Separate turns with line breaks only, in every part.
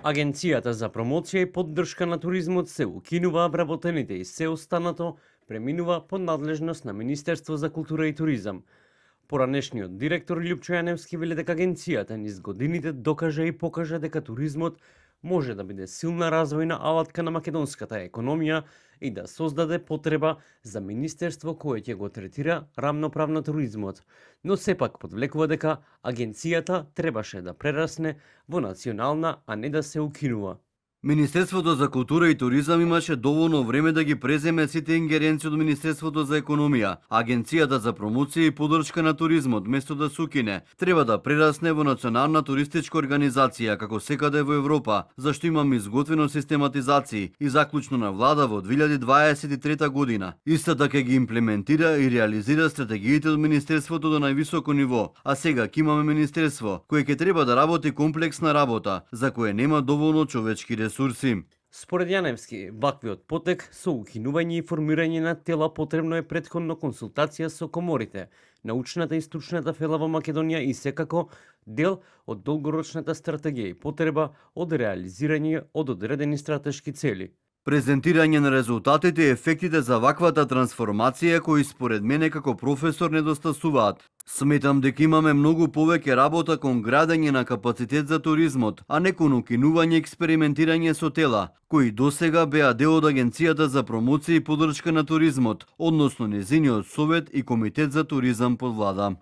Агенцијата за промоција и поддршка на туризмот се укинува, вработените и се останато преминува под надлежност на Министерство за култура и туризам. Поранешниот директор Љупчо Јаневски вели дека агенцијата низ годините докажа и покажа дека туризмот може да биде силна развојна алатка на македонската економија и да создаде потреба за министерство кое ќе го третира рамноправно туризмот, но сепак подвлекува дека агенцијата требаше да прерасне во национална, а не да се укинува.
Министерството за култура и туризам имаше доволно време да ги преземе сите ингеренции од Министерството за економија. Агенцијата за промоција и поддршка на туризмот, место да се укине, треба да прерасне во национална туристичка организација, како секаде во Европа, зашто имаме изготвено систематизации и заклучно на влада во 2023 година. Истата ќе ги имплементира и реализира стратегиите од Министерството до највисоко ниво, а сега ќе имаме Министерство, кое ќе треба да работи комплексна работа, за кое нема доволно човечки ресурси.
Според Јаневски, ваквиот потек со укинување и формирање на тела потребно е претходно консултација со коморите, научната и стручната фела во Македонија и секако дел од долгорочната стратегија и потреба од реализирање од одредени стратешки цели.
Презентирање на резултатите и ефектите за ваквата трансформација кои според мене како професор недостасуваат. Сметам дека имаме многу повеќе работа кон градење на капацитет за туризмот, а не кон укинување и експериментирање со тела, кои досега беа дел од Агенцијата за промоција и поддршка на туризмот, односно незиниот совет и комитет за туризам под влада.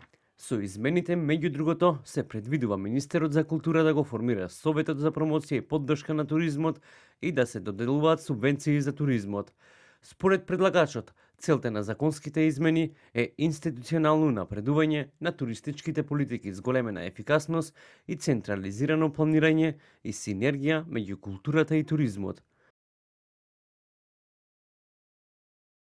Со измените, меѓу другото, се предвидува Министерот за култура да го формира Советот за промоција и поддршка на туризмот и да се доделуваат субвенции за туризмот. Според предлагачот, целта на законските измени е институционално напредување на туристичките политики, зголемена ефикасност и централизирано планирање и синергија меѓу културата и туризмот.